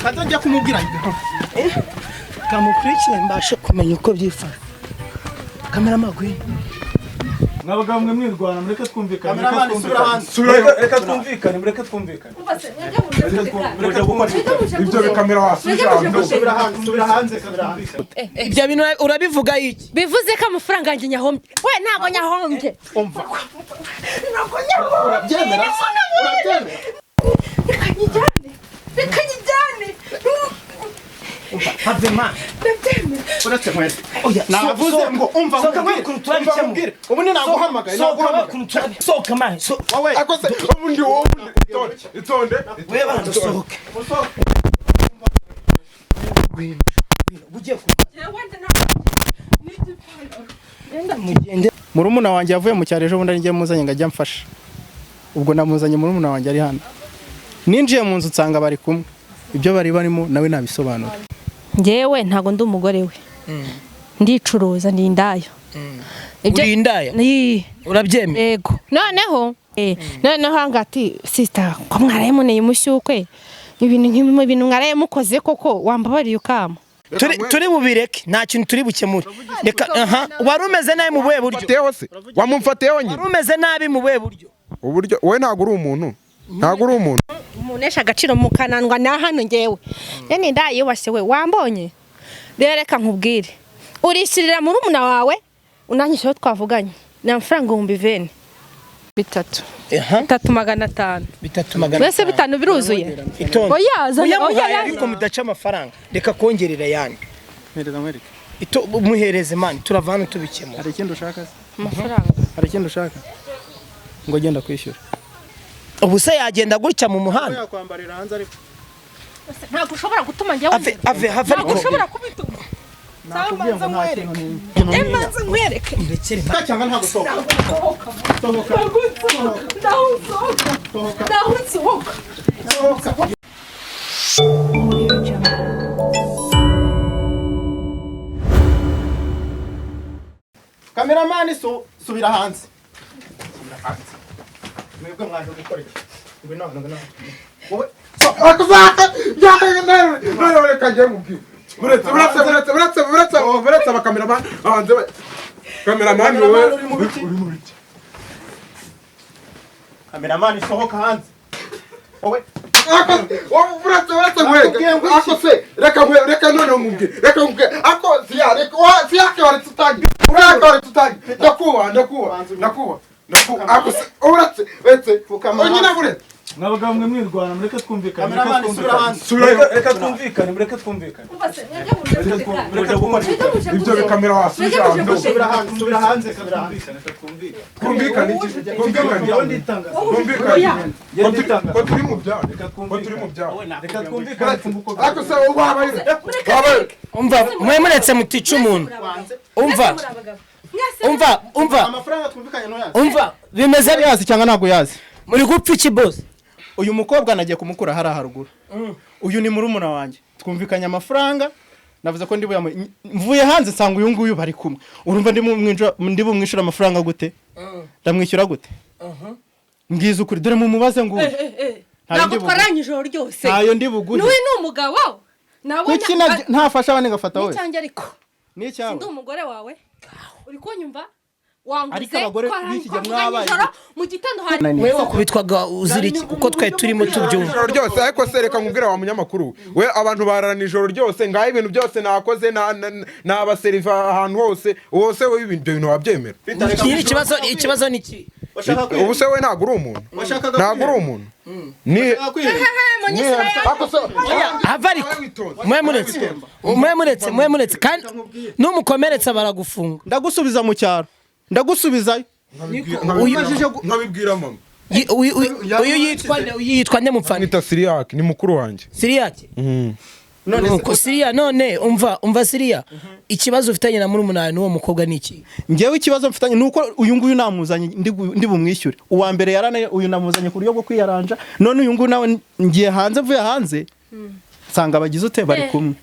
Kaza njya kumubwira. Kamukurikire mbashe kumenya uko byifashe. Cameraman, ngwino. Mwabagabo mwe mwirwana, mureke twumvikane, mureke Cameraman, subira twumvikane. hanze. Reka twumvikane, mureke twumvikane. Mureke twumvikane. Ibyo bikamera wasubije ahantu. Subira hanze, subira hanze, subira hanze. Ibyo bintu urabivuga iki? Bivuze ko amafaranga yanjye nyahombye. We, ntabwo nyahombye. Umva. Ntabwo nyahombye. Urabyemera? Urabyemera? Reka nyijyane, reka nyijyane. Have man. Ndabyemera. Uretse nkwete. Oya. Navuze ngo umva soka nkubwire, ukuntu umva turabikemura. nkubwire. Ubundi naguhamagaye, Soka naguhamagaye. ukuntu soka man. Wowe. Ariko se ubundi wowe, ubundi itonde, itonde. We, banza usohoke. Ngwino, ngwino, ugiye ku mugende. Murumuna wanjye yavuye mu cyaro ejo bundi, ari muzanye ngo ajye amfasha. Ubwo namuzanye, murumuna wanjye ari hano. Ninjiye mu nzu nsanga bari kumwe. Ibyo bari barimo nawe nabisobanura. Njyewe ntabwo ndi umugore we, ndicuruza, ndi indaya. Uri indaya? Ni. Urabyemera? Yego. Noneho noneho hanga ati: "Sister, ko mwaraye muneye umushyukwe, ibintu nk'ibi, ibintu mwaraye mukoze koko, wambabariye ukama." Turi bubireke, nta kintu turi bukemure. Reka aha. Wari umeze nabi mu buhe buryo? Mumfateho se? Wamumfateho nyine? Wari umeze nabi mu buhe buryo? Uburyo wowe ntabwo uri umuntu, ntabwo uri umuntu. Umunesha agaciro mukanandwa na hano. Ngewe nyine ndayubashye. We, wambonye rero, reka nkubwire: urishyirira murumuna wawe, unanyishyura twavuganye, ni amafaranga 23000. Aha. 3,500. 3,500. Mbese 5 biruzuye? Itonde. Oya, zana. Uyamuhaye. Oya. Ariko mudaca amafaranga, reka kongerera yandi. Mpereza nkwereke. Muhereze man, turava hano tubikemura. Hari ikindi ushaka se? Amafaranga. Hari ikindi ushaka? Ngo genda kwishyura. Ubu se yagenda gutya mu muhanda? Yakwambarira hanze ariko. Ntabwo ushobora gutuma njyewe Ave, ave, have. Ntabwo Ariko ushobora kubituma. Nakubwiye ngo nta kintu Mbanze nkwereke. Ndekere man. Cyangwa ntabwo usohoka. Ntabwo nsohoka, ntabwo nsohoka, ntabwo nsohoka. Sohoka. Cameraman, subira hanze. Subira hanze. Mwebwe mwaje gukora iki? Ngwino hano, ngwino hano. Wowe. None reka njye nkubwire. Uretse, uretse, uretse, uretse, uretse, uretse abakameramani hanze, kameramani wowe. Uri mu biki? Uri mu biki? Cameraman, sohoka hanze. Wowe. Uretse, uretse nkwereke. Ako se reka reka noneho nkubwire, reka nkubwire. Ako siya, reka siyake, waretse utangiye, siyake waretse utangiye. Ndakubaha, ndakubaha, ndakubaha, ndakubaha. Ako se uretse, uretse nyine, uretse. Mwabagabo mwe mwirwana, mureke twumvikane, mureke Cameraman, subira twumvikane. hanze. Subirayo. Reka twumvikane, mureke twumvikane. Mureke twumvikane. Ibyo bikamera wasubije ahantu. Subira hanze, subira hanze, subira hanze. Reka twumvikane. Twumvikane iki? Twumvikane? Njyewe nditanga. Twumvikane? Njyewe nditanga. Ko turi mu byaro? Reka Ko turi mu twumvikane. byaro? Reka twumvikane, twumve uko Ariko se wabaye, wabaye? Umva, mwe muretse mutica umuntu. Umva, umva, umva. Amafaranga twumvikanye ntuyazi. Umva, bimeze Yazi cyangwa ntabwo yazi? Muri gupfa iki, boss? Uyu mukobwa nagiye kumukura hariya haruguru. Uyu ni murumuna wanjye. Twumvikanye amafaranga, navuze ko ndi buyamuhe. Mvuye hanze nsanga uyu nguyu bari kumwe. Urumva ndi bumwishyura amafaranga gute? Ndamwishyura gute? Mbwiza ukuri, dore mumubaze nguyu. Ntayo Ntabwo ndi buguhe. twaranye ijoro ryose. Ntayo ndi buguhe. N'uyu ni umugabo nabona. Kuki ntafasha abandi ngafata wowe? N'icyanjye ariko. N'icyawe? Ndi umugore wawe, uri kunyumva? Wanguze. Ariko abagore b'iki gihe mwabaye Ijoro mu gitondo hari Mwe wakubitwaga uzira iki? Kuko twari turimo tubyumva. Ijoro ryose. Ariko se reka nkubwire wa munyamakuru we, abantu bararana ijoro ryose, ngaho ibintu byose nakoze, nabaseriva ahantu hose wose, wowe ibyo bintu wabyemera? Nyiri ikibazo, ikibazo ni iki? Ubu se we ntabwo uri umuntu? Ntabwo uri umuntu ni Ariko se Hava ariko. Mwe muretse, mwe muretse, mwe muretse, kandi numukomeretsa baragufunga. Ndagusubiza mu cyaro, ndagusubizayo. Nkabibwira mama. Uyu yitwa nde? Uyu yitwa nde, mupfana? Mwita Siriyake, ni mukuru wanjye. Siriyake. None se Nuko Siriya, none umva, umva Siriya, ikibazo ufitanye na murumuna wawe n'uwo mukobwa ni iki? Njyewe ikibazo mfitanye ni uko uyu nguyu namuzanye ndi bumwishyure. Uwa mbere yarane, uyu namuzanye ku buryo bwo kwiyaranja. None uyu nguyu nawe ngiye hanze, mvuye hanze Nsanga bagize ute bari kumwe.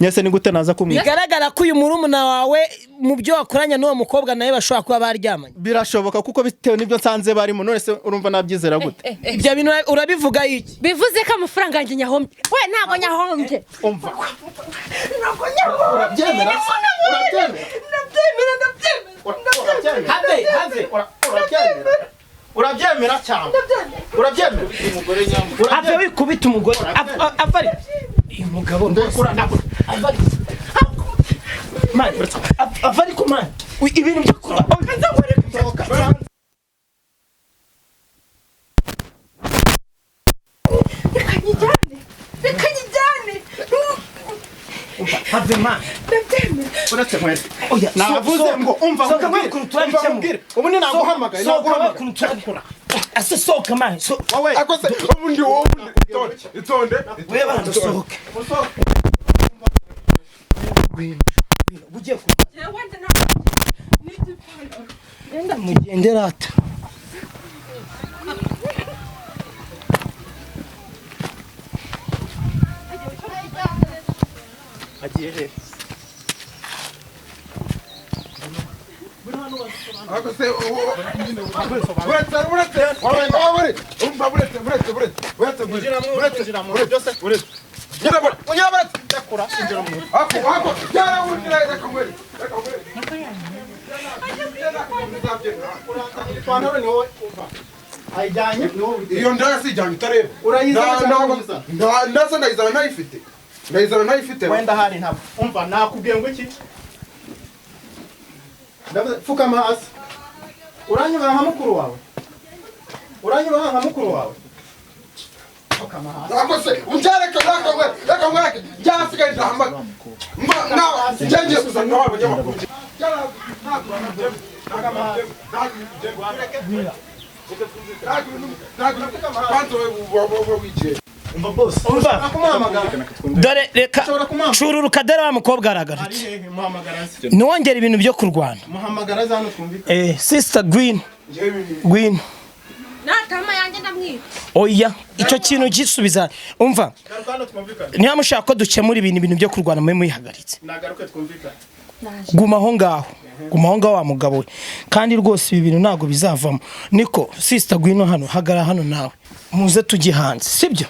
Nyese ni gute naza kumwe? Bigaragara ko uyu murumuna wawe mu byo wakoranye n'uwo mukobwa nawe bashobora kuba baryamanye. Birashoboka kuko bitewe n'ibyo nsanze barimo. None se urumva nabyizera gute? Ibyo bintu urabivuga iki? Bivuze ko amafaranga yanjye nyahombye. We ntabwo nyahombye. Umva. Ntabwo nyahombye. Urabyemera? Urabyemera? Ndabyemera, ndabyemera. Have, have. Urabyemera? Urabyemera cyane. Urabyemera? Have wikubita umugore. Ava ari. Uyu mugabo ava ari. Man, ava ariko man. Ibintu byo kuba. Reka nyijyane. Reka nyijyane. Have man. Ndabyemera. Uretse mwese. Oya, Navuze ngo umva soka nkubwire, ukuntu umva turabikemura. nkubwire. Ubu ni naguhamagaye, Soka naguhamagaye. ukuntu turabikora. Ase soka man. So Wowe. Ako se ubundi wowe itonde itonde. wewe banza usohoke. Ugiye ku mugende rata. Agiye he? Ako se uretse uretse wowe umva uretse uretse uretse uretse uretse uretse uretse nyira uretse Ndakura injira mu ako ako yara undi reka ngwere reka ngwere. Ipantaro ni wowe umva. Ayijyanye ni wowe. Iyo ndaya sijyanye utareba. Urayizana cyangwa uyizana? Ndaza ndayizana ntayifite. Ndayizana ntayifite. Wenda hari ntabwo. Umva nakubwiye ngo iki? Ndavuze pfukama hasi. Uranyubaha nka mukuru wawe? Uranyubaha nka mukuru wawe? Pfukama hasi. Ako se unjareka reka ngwere reka ngwere njyasigaye ndahambaga. Na ngiye kuzana nawe abanyamakuru. Umva boss. Umva. Kumuhamagara. Dore reka Ushobora kumuhamagara. cururuka dore wa mukobwa Ari aragarutse. hehe? Muhamagara nzi. Ntiwongere ibintu byo kurwana. Muhamagara za hano twumvikane. Sister Green. Green. Natama yanjye ndamwica. Oya, icyo kintu gisubiza. Umva, Garuka hano twumvikane. niba mushaka ko dukemura ibintu byo kurwana mwe muyihagaritse. Nagaruke twumvikane. Guma aho ngaho. Guma aho ngaho wa mugabo we. Kandi rwose ibi bintu ntabwo bizavamo. Niko, sister Green hano, hagara hano nawe. Muze tujye hanze, sibyo?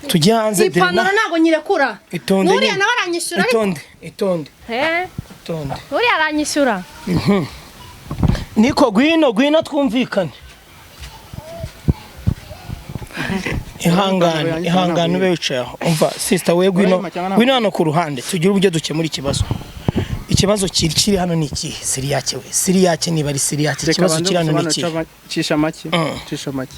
Tujye hanze Ipantaro ntabwo nyirekura. Itonde. Nuriya nawe aranyishyura ariko. Itonde, itonde, itonde. Nuriya aranyishyura. Niko gwino gwino twumvikane. Ihangane, ihangane ube wicaye aho. Umva sister we gwino gwino hano ku ruhande tugire uburyo dukemura ikibazo. Ikibazo kiri hano ni ikihe? Siriyake we. Siriyake niba ari siriyake. Ikibazo kiri hano ni ikihe? Cisha make. Cisha make.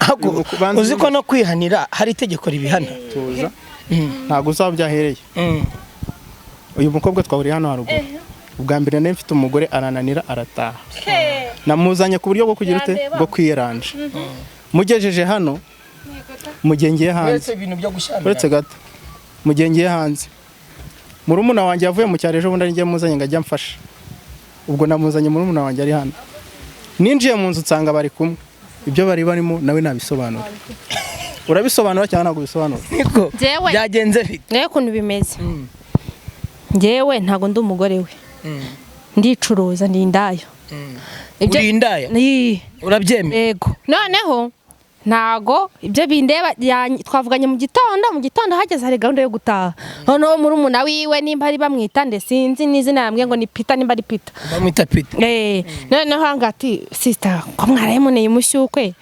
Ahubwo uzi ko no kwihanira hari itegeko ribihana. Tuza. Ntabwo uzabyahereye. Uyu mukobwa twahuriye hano haruguru. Ubwa mbere nari mfite umugore arananira arataha. Namuzanye ku buryo bwo kugira ute bwo kwiyeranja. Mugejeje hano mugengeye hanze. Uretse gato. Mugengeye hanze. Murumuna wanjye yavuye mu cyaro ejo bundi ari ngiye muzanye ngo ajye amfasha. Ubwo namuzanye murumuna wanjye ari hano. Ninjiye mu nzu nsanga bari kumwe. Ibyo bari barimo nawe nabisobanura. Urabisobanura cyangwa ntabwo bisobanura? Niko. Byagenze bite? Nawe ukuntu bimeze. Njyewe ntago ndi umugore we. Ndicuruza ndi indaya. Uri indaya? Urabyemera? Yego. Noneho ntago ibyo bindeba twavuganye mu gitondo hageze hari gahunda yo gutaha. Noneho murumuna wiwe nimba ari bamwita nde sinzi n'izina yambwiye ngo ni Peter nimba ari Peter. Bamwita Peter. Noneho hanga ati sister ko mwaraye muneye umushyukwe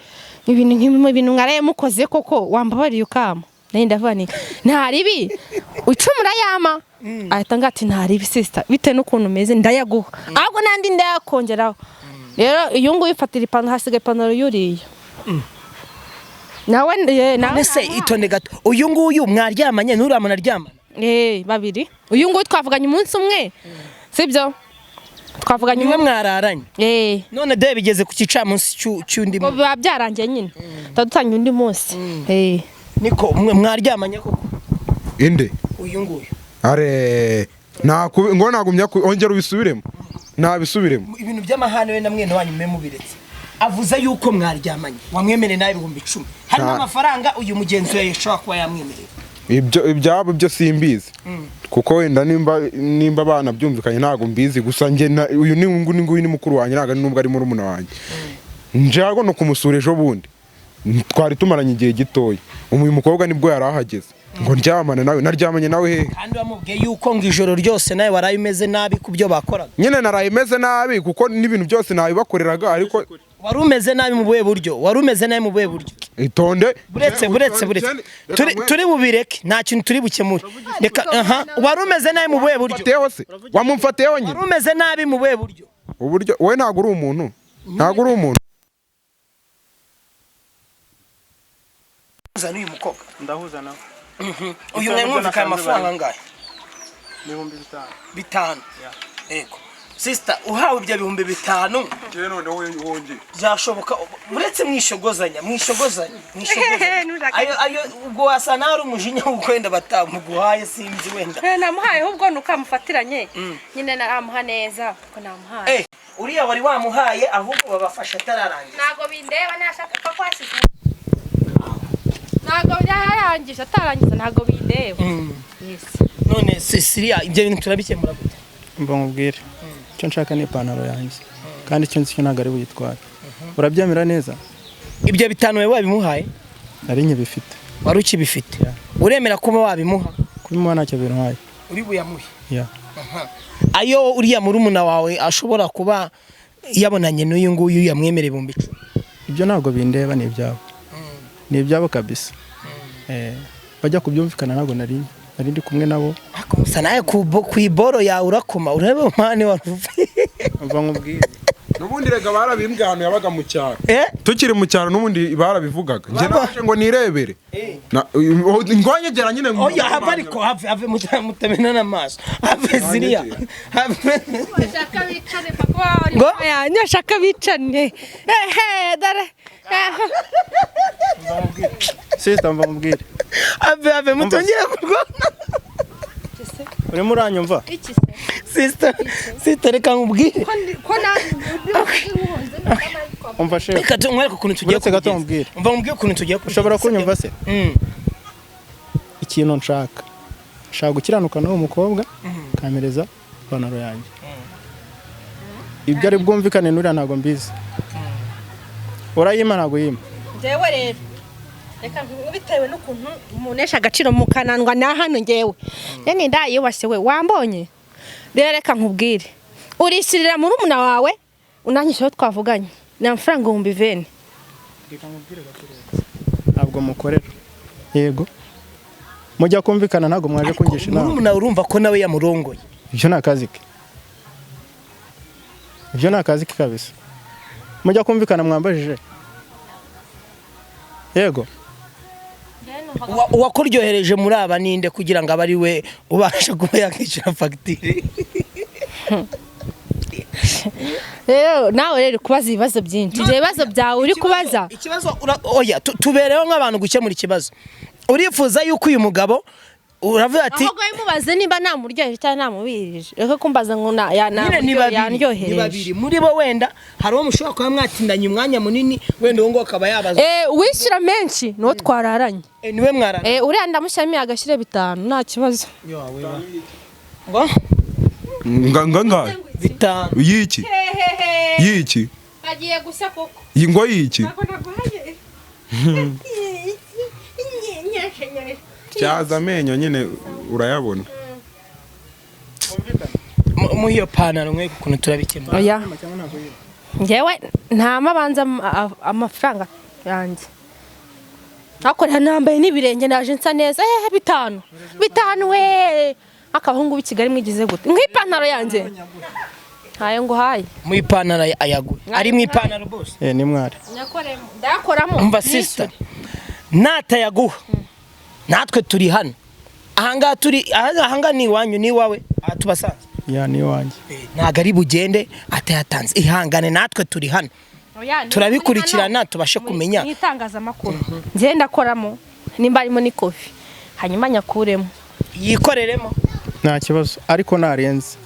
ibintu nk'ibintu mwaraye mukoze koko wambabariye ukama. Naye ndavuga nti nta ribi ucumura yama. Ahita ngati nta ribi sister bite n'ukuntu umeze ndayaguha. Ahubwo nandi ndayakongeraho. Rero uyu nguyu ifatira ipantaro hasigaye ipantaro yuriye. Nawe nawe se itonde gato. Uyu nguyu mwaryamanye n'uriya munaryamana? Babiri. Uyu nguyu twavuganye umunsi umwe. Sibyo? Twavuganye umwe mwararanye. None de bigeze ku gicamunsi cy'undi munsi. Biba byarangiye nyine. Tadutanye undi munsi. Niko mwaryamanye koko? Inde? Uyu nguyu. Are ngo nagumya ongera ubisubiremo. Nabisubiremo. Ibintu by'amahane we na mwene wanyu mwe mubiretse. Avuze yuko mwaryamanye. Wamwemereye nawe 10,000. Harimo amafaranga uyu mugenzi we yashobora kuba yamwemereye. Ibyo ibyabo byo simbizi, kuko wenda nimba abana byumvikanye ntabwo mbizi. Gusa njye uyu ni nguyu ni mukuru wanjye, ntabwo ari nubwo ari murumuna wanjye. Njago no kumusura ejo bundi twari tumaranye igihe gitoya. Uyu mukobwa nibwo yari ahageze ngo ndyamane nawe, naryamanye nawe hehe? Kandi wamubwiye yuko ngo ijoro ryose nawe waraye umeze nabi ku byo bakoraga. Nyine naraye meze nabi kuko n'ibintu byose nabibakoreraga, ariko Wari umeze nabi mu buhe buryo? Wari umeze nabi mu buhe buryo? Itonde. Buretse, buretse, buretse, turi bubireke, nta kintu turi bukemure. Reka aha, wari umeze nabi mu buhe buryo? Wamumfatiyeho se? Wamumfatiyeho nyine? Wari umeze nabi mu buhe buryo? Uburyo wowe ntabwo uri umuntu, ntabwo uri umuntu. Uzana uyu mukobwa? Ndahuza nawe. Uyu mwari mwumvikanye amafaranga angahe? 5000. 5? Yego. Sister, uhawe ibyo 5000 noneho wongeye byashoboka? Uretse mwishogozanya, mwishogozanya, mwishogozanya, ayo ubwo wasa nawe ari umujinya w'uko wenda batamuguhaye, sinzi wenda. Namuhaye, ahubwo ni uko amufatiranye nyine, namuha neza kuko namuhaye. Uriya wari wamuhaye, ahubwo babafasha atararangiza. Ntabwo bindeba, nashaka ko hasize, ntabwo yarangije, atarangiza ntabwo bindeba. Yes. None Cecilia, ibyo bintu turabikemura gute? Mba nkubwire, icyo nshaka ni ipantaro yanjye, kandi icyo nzi cyo ntabwo ari buyitware. Urabyemera neza? Ibyo 5 wawe wabimuhaye? Nari nkibifite. Wari ukibifite? Uremera kuba wabimuha? Kubimuha ntacyo bintwaye. Uri buyamuhe? Yeah. Ayo uriya murumuna wawe ashobora kuba yabonanye n'uyu nguyu yamwemereye 10,000? Ibyo ntabwo bindeba, ni ibyabo, ni ibyabo kabisa. Bajya kubyumvikana, ntabwo nari ndi kumwe nabo. Gusa nawe ku iboro yawe urakoma, urebe mani waruve. Mva nkubwire. N'ubundi rega barabimbwiye ahantu yabaga mu cyaro, tukiri mu cyaro n'ubundi barabivugaga. Njye naje ngo nirebere ngonyegera nyine. Oya, have ariko, have, have, mutamena n'amaso, have ziriya, have. Bashaka bicane papa. Ngo? Nashaka bicane, ehe dore. Sister, mva nkubwire. Have, have, mutongera kurwana. Urimo uranyumva? Iki se? Sister, sister, reka nkubwire. Ko na Umva shefu. Reka tumwereke ukuntu tugiye Uretse gato kubigenza. nkubwire. Umva nkubwire ukuntu tugiye kubigenza. Ushobora kunyumva se? Ikintu nshaka gukiranuka n'uwo mukobwa, kampereza ipantaro yanjye. Ibyo ari bwumvikane n'uriya ntabwo mbizi. Urayima, ntabwo yima? Njyewe rero reka bitewe n'ukuntu umunesha agaciro mukanandwa na hano, njyewe nyine ndayubashye we wambonye. Rero reka nkubwire, urishyirira murumuna wawe unanyishyura aho twavuganye, ni amafaranga 20,000. Ntabwo mukorera. Yego, mujya kumvikana, ntabwo mwaje kungisha inama. Murumuna urumva ko nawe yamurongoye. Ibyo ni akazi ke, ibyo ni akazi ke kabisa. Mujya kumvikana mwambajije? Yego. Uwakuryohereje muri aba ninde kugira ngo abe ari we ubasha kuba yakishyura fagitire? Rero nawe rero kubaza ibibazo byinshi, ibyo bibazo byawe uri kubaza. Ikibazo oya, tubereho nk'abantu gukemura ikibazo. Urifuza yuko uyu mugabo, uravuga ati Ahubwo wimubaze nimba namuryoheje cyangwa namubirije, reka kumbaza ngo Nyine ni babiri, ni yanryohereje. babiri muri bo, wenda hari uwo mushobora kuba mwatindanye umwanya munini, wenda uwo nguwo akaba yabaza. Wishyura menshi niwo twararanye. Niwe mwarana? Uriya ndamushyiramo agashyire 5, nta kibazo. Ngo? Nga 5. Yiki yiki. Agiye gushya koko. Iyi ngo yiki. Ntabwo naguhaye. Cyaza amenyo nyine urayabona. Muhe iyo pantaro mwe ukuntu turabikemura. Oya, njyewe nta mabanza amafaranga yanjye ariko nambaye n'ibirenge, naje nsa neza. 5 5 we, akabahungu b'i Kigali mwigize gute? Nk'ipantaro yanjye ntayo nguhaye. Mu ipantaro ayagura, ari mu ipantaro bose. Ni mwari. Nyakoremo, ndayakoramo. Umva sister, natayaguha natwe turi hano, ahangaha turi, ahangaha ni iwanyu, ni iwawe, aha tubasanze. Ya, ni iwanjye. Ntabwo ari bugende atayatanze, ihangane, natwe turi hano turabikurikirana tubashe kumenya. Mu itangazamakuru njye ndakoramo nimba harimo n'ikofi, hanyuma nyakuremo. Yikoreremo. Nta kibazo, ariko narenze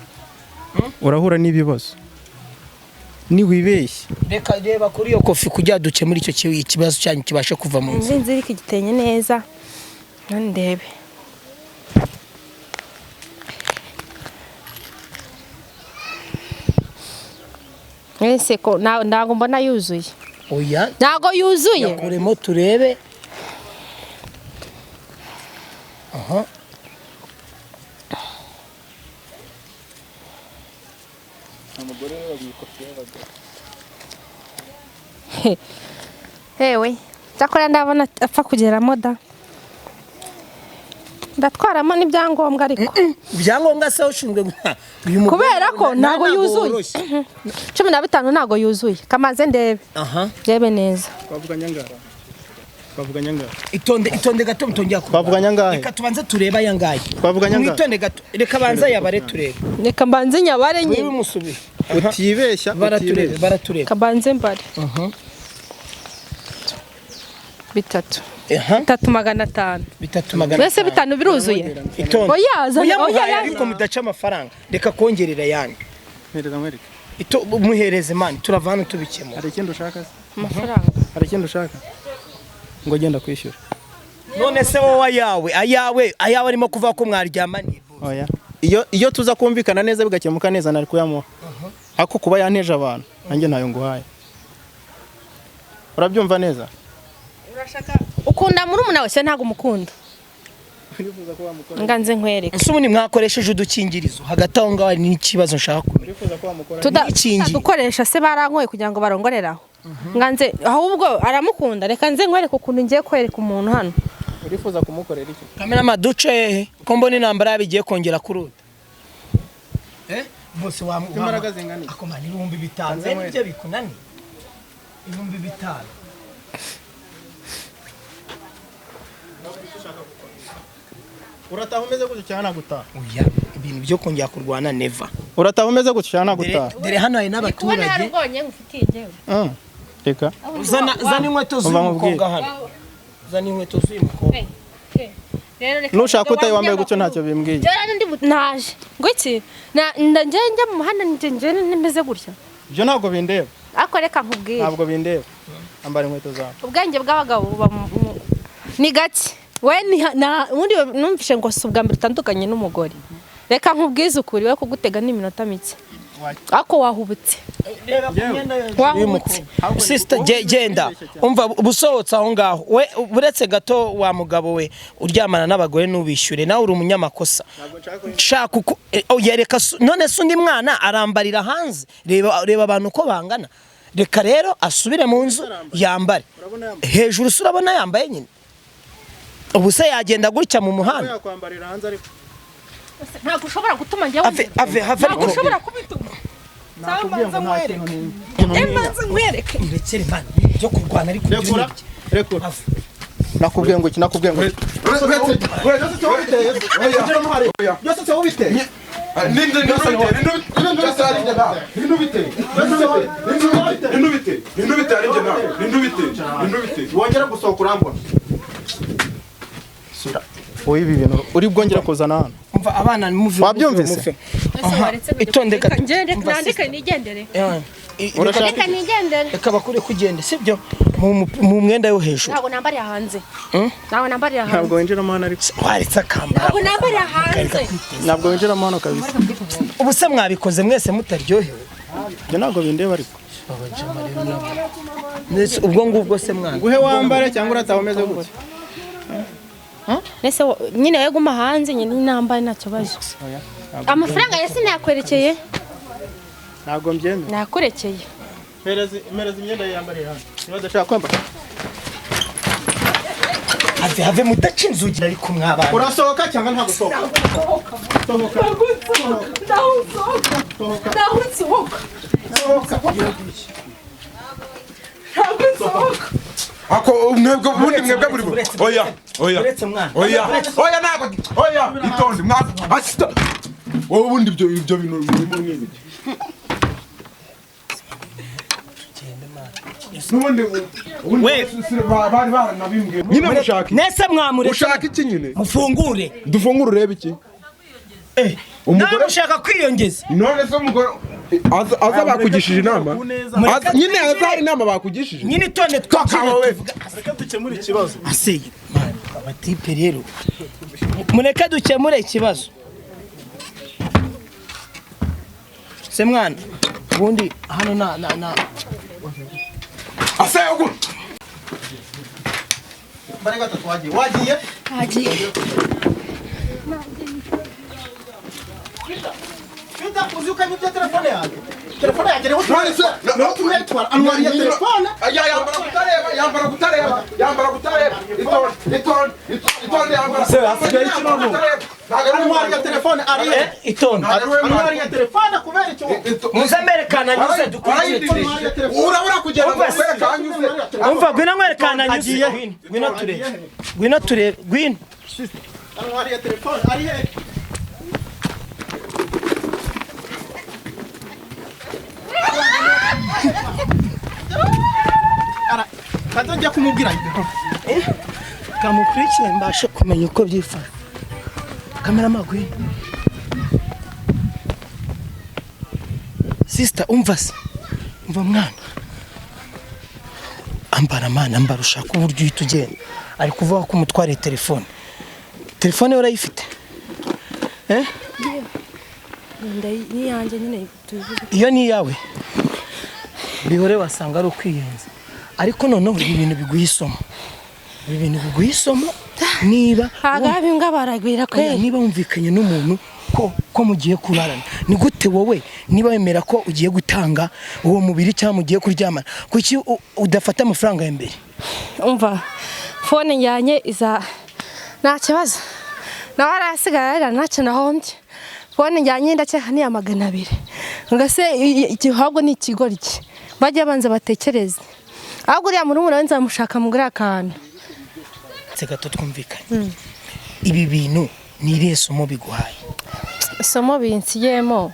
urahura n'ibibazo niwibeshye. Reka reba kuri iyo kofi kugira dukemure icyo kibazo cyanyu kibashe kuva mu nzira. Nzi nzirike igitenge neza none ndebe. Ese ko ntabwo mbona yuzuye. Oya. Ntabwo yuzuye. Yakuremo turebe. Aha. Umugore we bagwikofi y'abagore. Ewe, cyakora ndabona apfa kugeramo da. Ndatwaramo n'ibyangombwa ariko. Ibyangombwa se ushinzwe uyu mugore Kubera ko ntabwo yuzuye. 15 ntabwo yuzuye. Kamaze ndebe. Aha. Ndebe neza. Twavuganye angahe? Twavuganye angahe? Itonde itonde gato mutongera kuba. Twavuganye angahe? Reka tubanze turebe aya ngaya. Twavuganye angahe? Mwitonde gato. Reka banza yabare turebe. Reka mbanze nyabare nyine. Wewe musubire. Utibeshya, baraturebe, baraturebe. Kabanze mbare. 3. Aha. 3,500. 3,500. Mbese 5 biruzuye? Itonde. Oya, zana oya ariko mudaca amafaranga. Reka kongerera yandi. Mpereza nkwereke. Ito muhereze mani turava hano tubikemura. Hari ikindi ushaka se? Amafaranga. Hari ikindi ushaka? Ngo genda kwishyura. None se wowe ayawe, ayawe, ayawe arimo kuvuga ko mwaryamaniye. Oya. Iyo tuza kumvikana neza bigakemuka neza nari kuyamuha. Ako kuba yanteje abantu, nanjye ntayo nguhaye. Urabyumva neza? Urashaka ukunda muri umuna wese ntago umukunda. Nganze nkwereke. Ese ubundi mwakoresheje udukingirizo hagati aho ngaho ni ikibazo nshaka kumenya. Tudakoresha se barankoye kugira ngo barongoreraho. Nganze ahubwo aramukunda reka nze nkwereke ukuntu ngiye kwereka umuntu hano. Urifuza kumukorera iki? Kamera maduce ko mbona intambara yabigiye kongera kuruta. Bose wa imbaraga zingana iki? Akomana 5000 nibyo bikunaniye. 5000. Urataha umeze gutyo cyane gutaha. Oya, ibintu byo kongera kurwana never. Urataha umeze gutyo cyane gutaha. Dere hano hari n'abaturage. Kubona harubonye ngufitiye ngewe. Reka. Zana inkweto z'uyu mukobwa hano. Zana inkweto z'uyu mukobwa. Nushaka utayi wambaye gutyo ntacyo bimbwiye. Jya naje. Ngo iki? Njye njya mu muhanda njye nimeze gutya. Ibyo ntabwo bindeba. Ariko reka nkubwire. Ntabwo bindeba. Ambara inkweto zawe. Ubwenge bw'abagabo buba ni gake. We ubundi numvishe ngo si ubwa mbere utandukanye n'umugore. Reka nkubwize ukuri we kugutega n'iminota mike. Ako wahubutse. Wahubutse. Sister genda. Umva busohotse aho ngaho. We uretse gato wa mugabo we uryamana n'abagore nubishyure nawe uri umunyamakosa. Shaka uko yereka none se undi mwana arambarira hanze. Reba abantu uko bangana. Reka rero asubire mu nzu yambare. Hejuru se urabona yambaye nyine. Ubu se yagenda gutya mu muhanda. Yakwambarira hanze ariko. Ntabwo ushobora gutuma njye ave have ariko. Ntabwo ushobora kubituma. Nakubwiye ngo nta kintu Mbanze nkwereke. Urekere mani byo kurwana ariko rekura rekura. Nakubwiye ngo iki nakubwiye ngo byose se ubiteye. Ninde ninde wongera gusohoka urambona. Sura. Oyi ibi bintu uri bwongera kuzana hano. Umva abana muve. Wabyumvise? Itonde gato. Nandike nigendere. Reka nigendere. Reka bakure kugenda sibyo mu mwenda yo hejuru. Ntabwo nambarira hanze. Ntabwo nambarira hanze. Ntabwo winjiramo hano ariko. Waretse akambara. Ntabwo nambarira hanze. Ntabwo winjiramo hano kabisa. Ubu se mwabikoze mwese mutaryohewe. Ibyo ntabwo bindeba ariko. Ubwo ngubwo se mwana. Nguhe wambare cyangwa urataha umeze gutya. Nese nyine we guma hanze nyine nambaye ntacyo baje. Amafaranga yese nakwerekeye. Ntabwo mbyemera. Nakurekeye. Mpereza imyenda yambariye hano. Niba udashaka kwambara. Have mudaca inzugi ariko mwabana. Urasohoka cyangwa ntabwo usohoka? Sohoka. Ntabwo nsohoka. Ntabwo nsohoka. Ako mwebwe ubundi mwebwe buri oya oya oya oya ntabwo oya itonde mwa asita wowe ubundi ibyo bintu birimo nk'ibiki n'ubundi bari baranabimbwiye nyine mushaka nese mwamuretse ushaka iki nyine mufungure dufungure urebe iki umugore ushaka kwiyongeza none se umugore aza bakugishije inama nyine aza hari inama bakugishije nyine itonde twakawe reka dukemure ikibazo aseye abatipe rero mureke dukemure ikibazo se mwana Ubundi hano na na na Ase ugu. Mbare gatatu wagiye. Wagiye? Agiye. Peter, uzi uko anyibye telefone yanjye? Telefone yanjye niho None se niho turayitwara. Antwariye telefone. Aya yambara kutareba, yambara kutareba, yambara kutareba. Itonde, itonde, itonde yambara. Se, hasigaye iki noneho? Antwariye telefone ari he? Itonde. Antwariye telefone kubera icyo? Muze mberekana nyuze dukurikire turebe. Urabura kugenda ngo kwereka anyuze. Umva, ngwino nkwerekana nyuze. Agiye. Ngwino, ngwino turebe, ngwino turebe, ngwino. Antwariye telefone ari he? Ara, kaza njya kumubwira. Kamukurikire mbashe kumenya uko byifashe. Kamerama, ngwino. Sister, umva se, umva mwana, ambara mana, ambara ushaka uburyo uhita ugenda. Ari kuvuga ko umutwariye telefone. Telefone ye urayifite, eh? Niyanjye nyine tubivuge. Iyo ni iyawe, bihore wasanga ari ukwiyenza. Ariko noneho ibi bintu biguha isomo, ibi bintu biguha isomo. Niba Agabi imbwa baragwira Oya, kweli. niba wumvikanye n'umuntu ko mugiye kurarana, ni gute wowe niba wemera ko ugiye gutanga uwo mubiri cyangwa mugiye kuryamana, kuki udafata amafaranga ya mbere? Umva, phone njyanye iza nta kibazo, nawe arasigaye arira, ntacyo nahombye. Phone njyanye ndakeka ni iya 200. Ngase ahubwo ni ikigoryi, bajya banza batekereze. Ahubwo uriya murumuna we nzamushaka mugure akantu. Se gato twumvikanye, ibi bintu ni irihe somo biguhaye? Isomo binsigiyemo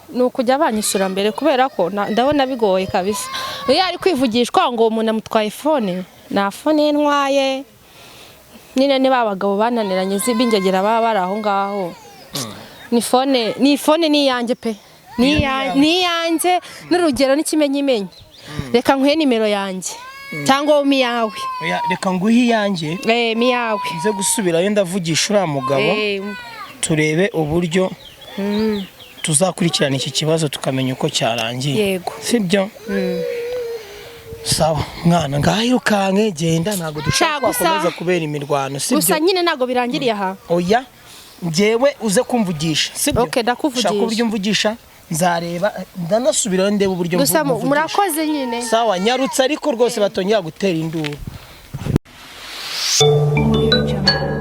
ni ukujya banyishyura mbere, kubera ko ndabona bigoye kabisa. Iyo ari kwivugishwa ngo umuntu amutwaye phone, nta phone ye ntwaye nyine. Niba abagabo bananiranye b'ingegera baba bari aho ngaho, ni phone, ni phone, ni iyanjye pe, ni iyanjye n'urugero n'ikimenyimenyi. Reka nkuhe nimero yanjye cyangwa wowe iyawe. Oya, reka nguhe iyanjye. Eh, miyawe. Nze gusubirayo ndavugisha uriya mugabo, turebe uburyo tuzakurikirana iki kibazo, tukamenya uko cyarangiye. Yego. Sibyo? Sawa mwana, ngaho irukanke, genda, ntabwo dushaka Sha, ko hakomeza kubera imirwano, gusa sibyo? Nyine ntabwo birangiriye aha. Oya, njyewe uze kumvugisha, sibyo? Okay, ndakuvugisha. Shaka uburyo mvugisha, nzareba ndanasubirayo ndebe uburyo Gusa mvugisha. murakoze nyine. Sawa, nyarutse ariko rwose batongera gutera induru. Audio Jungle.